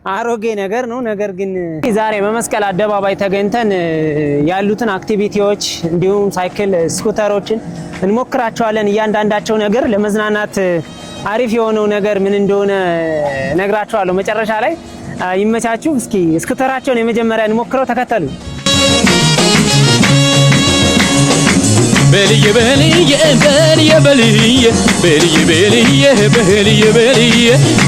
አሮጌ ነገር ነው። ነገር ግን ዛሬ በመስቀል አደባባይ ተገኝተን ያሉትን activity ዎች እንዲሁም ሳይክል፣ scooter ኦችን እንሞክራቸዋለን። እያንዳንዳቸው ነገር ለመዝናናት አሪፍ የሆነው ነገር ምን እንደሆነ ነግራችኋለሁ መጨረሻ ላይ። ይመቻችሁ። እስኪ scooter ኣቸውን የመጀመሪያ እንሞክረው፣ ተከተሉ። በልዬ በልዬ በልዬ በልዬ በልዬ በልዬ በልዬ በልዬ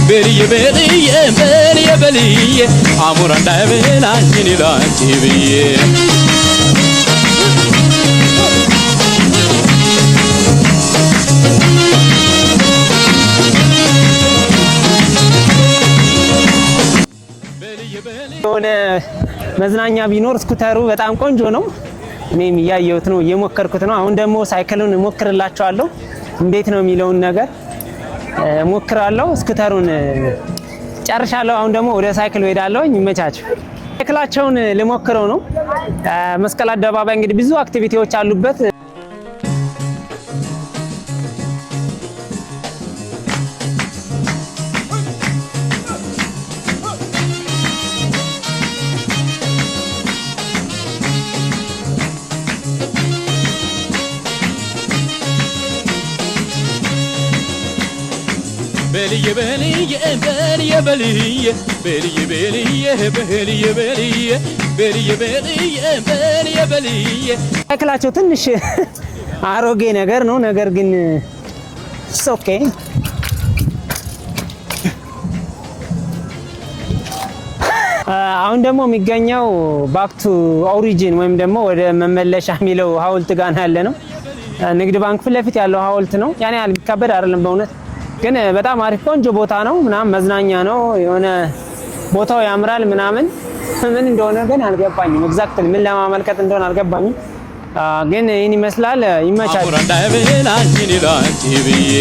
በልዬ በልዬ በልዬ በልዬ አሞራ እንዳይበላኝ እኔ ላንቺ ብዬ። የሆነ መዝናኛ ቢኖር scooter ኡ በጣም ቆንጆ ነው። እኔም እያየሁት ነው፣ እየሞከርኩት ነው። አሁን ደግሞ ሳይክሉን እሞክርላችኋለሁ። እንዴት ነው የሚለውን ነገር እሞክራለሁ። Scooter ኡን ጨርሻለሁ። አሁን ደግሞ ወደ ሳይክል እሄዳለሁ። ይመቻችሁ። ሳይክላቸውን ልሞክረው ነው። መስቀል አደባባይ እንግዲህ ብዙ activity ዎች አሉበት። በልዬ በልዬ በልዬ በልዬ በልዬ በልዬ በልዬ በልዬ በልዬ በልዬ በልዬ በልዬ። ሳይክላቸው ትንሽ አሮጌ ነገር ነው። ነገር ግን okay። አሁን ደግሞ የሚገኘው back to origin ወይም ደግሞ ወደ መመለሻ የሚለው ሐውልት ጋር ነው ያለነው። ንግድ ባንክ ፊት ለፊት ያለው ሐውልት ነው። ያን ያህል የሚካበድ አይደለም በእውነት፣ ግን በጣም አሪፍ ቆንጆ ቦታ ነው። ምናምን መዝናኛ ነው። የሆነ ቦታው ያምራል ምናምን፣ ምን እንደሆነ ግን አልገባኝም። Exactly ምን ለማመልከት እንደሆነ አልገባኝም። ግን ይህን ይመስላል። ይመቻል። አሞራ እንዳይበላኝ እኔ ላንቺ ብዬ።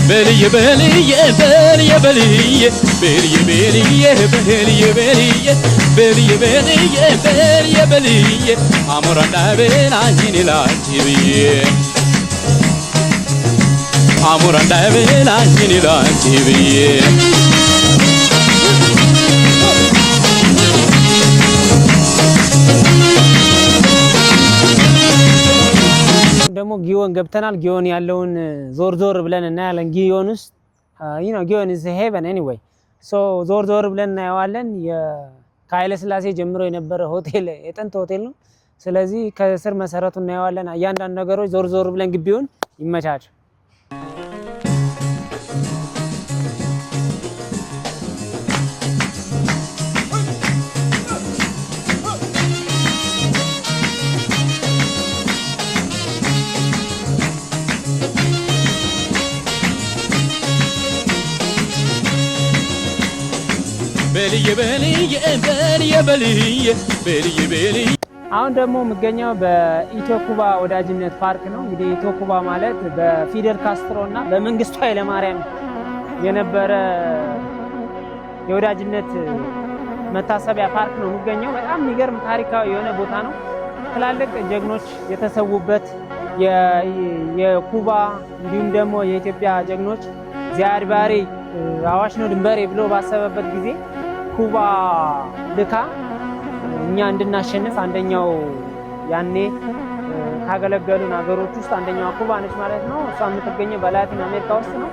በልዬ በልዬ በልዬ በልዬ በልዬ በልዬ በልዬ በልዬ በልዬ በልዬ በልዬ በልዬ አሞራ እንዳይበላኝ እኔ ላንቺ ብዬ፣ አሞራ እንዳይበላኝ እኔ ላንቺ ብዬ። ደግሞ ጊዮን ገብተናል። ጊዮን ያለውን ዞር ዞር ብለን እናያለን። ጊዮን ውስጥ ጊዮን is heaven anyway, so ዞር ዞር ብለን እናየዋለን። ከኃይለ ሥላሴ ጀምሮ የነበረ ሆቴል፣ የጥንት ሆቴል ነው። ስለዚህ ከስር መሰረቱ እናየዋለን። እያንዳንዱ ነገሮች ዞር ዞር ብለን ግቢውን። ይመቻችሁ። በልዬ በልዬ በልዬ በልዬ በልዬ በልዬ። አሁን ደግሞ የምገኘው በኢትዮ ኩባ ወዳጅነት ፓርክ ነው። እንግዲህ ኢትዮ ኩባ ማለት በፊደል ካስትሮ እና በመንግስቱ ኃይለማርያም የነበረ የወዳጅነት መታሰቢያ ፓርክ ነው የሚገኘው። በጣም የሚገርም ታሪካዊ የሆነ ቦታ ነው። ትላልቅ ጀግኖች የተሰዉበት፣ የኩባ እንዲሁም ደግሞ የኢትዮጵያ ጀግኖች ዚያድ ባሬ አዋሽ ነው ድንበሬ ብሎ ባሰበበት ጊዜ ኩባ ልካ እኛ እንድናሸንፍ አንደኛው ያኔ ካገለገሉን ሀገሮች ውስጥ አንደኛዋ ኩባ ነች ማለት ነው። እሷ የምትገኘው በላቲን አሜሪካ ውስጥ ነው።